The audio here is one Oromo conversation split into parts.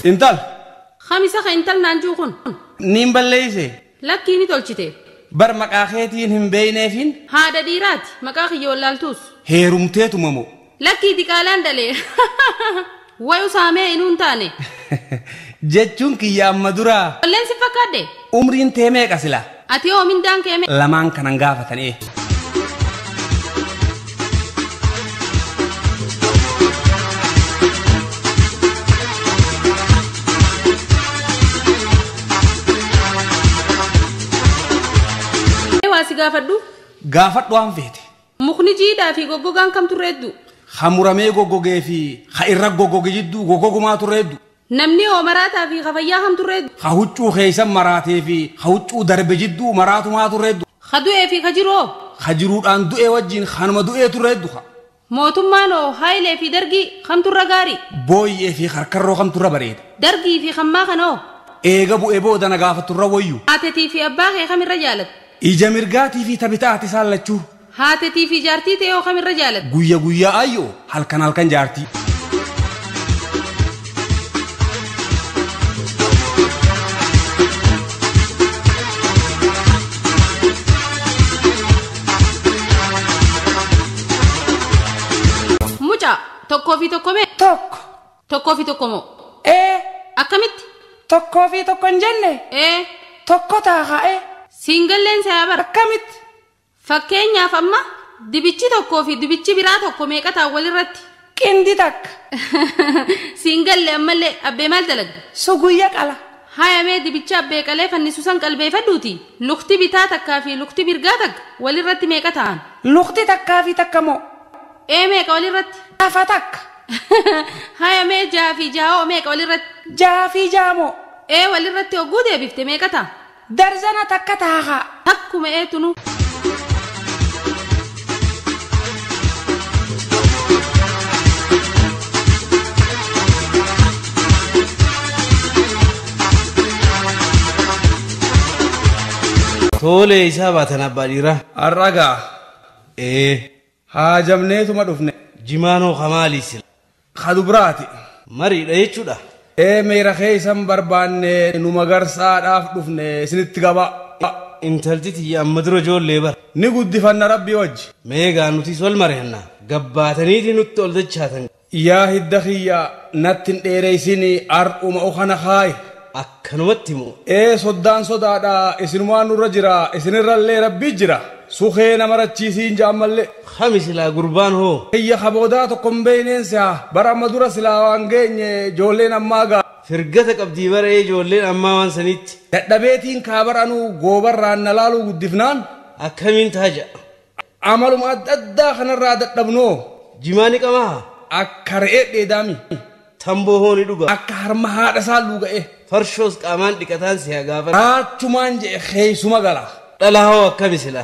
Intal. Khamisa ka intal naan juu kun. Niin balleeyse. Lakkii ni tolchite. Bar maqaa keetiin hin beeyneefin. Haadha dhiiraati maqaa kiyya wallaaltuus. Heerumteetuma moo. Lakkii diqaalaan dhalee. Wayu saamee inuu hin taane. Jechuun kiyya amma duraa. Walleen si fakkaadde. Umriin tee meeqa sila? Ati hoo mindaan kee meeqa? Lamaan kanan gaafatan ee. Waa si gaafadhu? Gaafadhu waan feete. Mukni jiidhaa fi goggogaan kam turreeddu? Ha muramee goggogee fi ha irra goggoge jidduu goggogumaa turreeddu. Namni hoo maraataa fi ha fayyaa kam turreeddu? Ha huccuu keeysan maraatee fi ha huccuu darbe jidduu maraatumaa turreeddu. Ha du'ee fi ha jiroo? Ha jiruudhaan du'ee wajjin hanuma du'ee turreeddu ha. Mootummaan hoo haayilee fi dargii kam turra gaarii? Booyyee fi harkarroo kam turra bareeda? Dargii fi hammaa kana hoo? Eega bu'ee booda na gaafaturra wayyu. Haatetii fi abbaa kee kamirra jaalatta? Ija mirgaatii fi tabitaati isaan lachuu. Haatetii fi jaartii ta'e hoo kamirra jaalatta? Guyya guyyaa ayyoo halkan halkan jaartii. Mucaa tokkoo fi tokko mee? Tokko. Tokkoo fi tokko moo? Ee. Akkamitti? Tokkoo fi tokko hin jenne? Ee. Tokko taakaa ee. Siingalleen sayaa bara. Akkamitti? Fakkeenyaaf amma dibichi tokkoo fi dibichi biraa tokko meeqa ta'an walirratti? Qindi takka. Siingallee ammallee abbee maal dalagda? Suguyya qala. Hayamee dibicha abbee qalee fannisu san qalbeeffadhuuti. Lukti bitaa takkaa fi lukti mirgaa takka walirratti meeqa ta'an? Lukti takkaa fi takka moo? Ee meeqa walirratti? Lafa takka. Hayamee jaha fi jaha hoo meeqa walirratti? Jaha fi jaha moo? Ee walirratti hogguu deebifte meeqa ta'a? Darzana takka taakaa. Takkuma eetunu. Tolee isaa baatan abbaa dhiiraa. Har'a Ee. Haajamneetuma dhufne. Jimaanoo kamaalii sila. Kadubiraati. Mariidha jechuudha. Ee meera keeysan barbaanne nu magarsaadhaaf dhufne isinitti gabaa. Intalti tiyya amma dura ijoollee bara. Ni guddifanna rabbii wajji. Meegaa nutis wal mari'anna. Gabbaataniiti nutti ol dachaatan. Yaa hidda kiyya natti hin dheereysin har'uma ukana kaayi. Akkanumatti moo? Ee soddaan sodaadha isinumaan nurra jira isinirrallee rabbii jira. Sukee nama rachiisiin jaammallee. Kami silaa gurbaan hoo? Kiyya kaboodaa tokko hin beeyneen si'a bara amma dura silaa waan geenye ijoolleen ammaa gaa. Firgata qabdii bara ijoolleen ammaa waan sanitti. Dadhabeetiin kaabaranuu goobarraan na laaluu guddifnaan. Akkamiin taaja? Amaluma adda addaa kanarraa dadhabnoo. Jimaa ni qamaa? Akka re'ee dheedaami. Tamboo hoo ni dhuga? Akka harma haadha isaa luuga'e. Farshoos qaamaan dhiqataan si'a gaafa. Raachumaan je'e keeysuma gala. Dhala hoo akkami sila?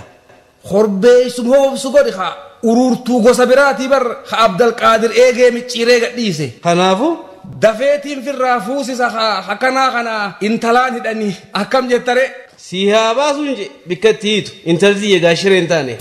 Korbeessuma hoobsu godhi haa ururtuu gosa biraatii bar ha Abdalqaadir eegee micciiree gadhiise. Kanaafuu? Dafeetiin firraa fuusisa haa akkanaa kana intalaan hidhanii akkam jettaree? Si haa baasuun je bikka itti hiitu intalti tiyya gaashiree hin taane.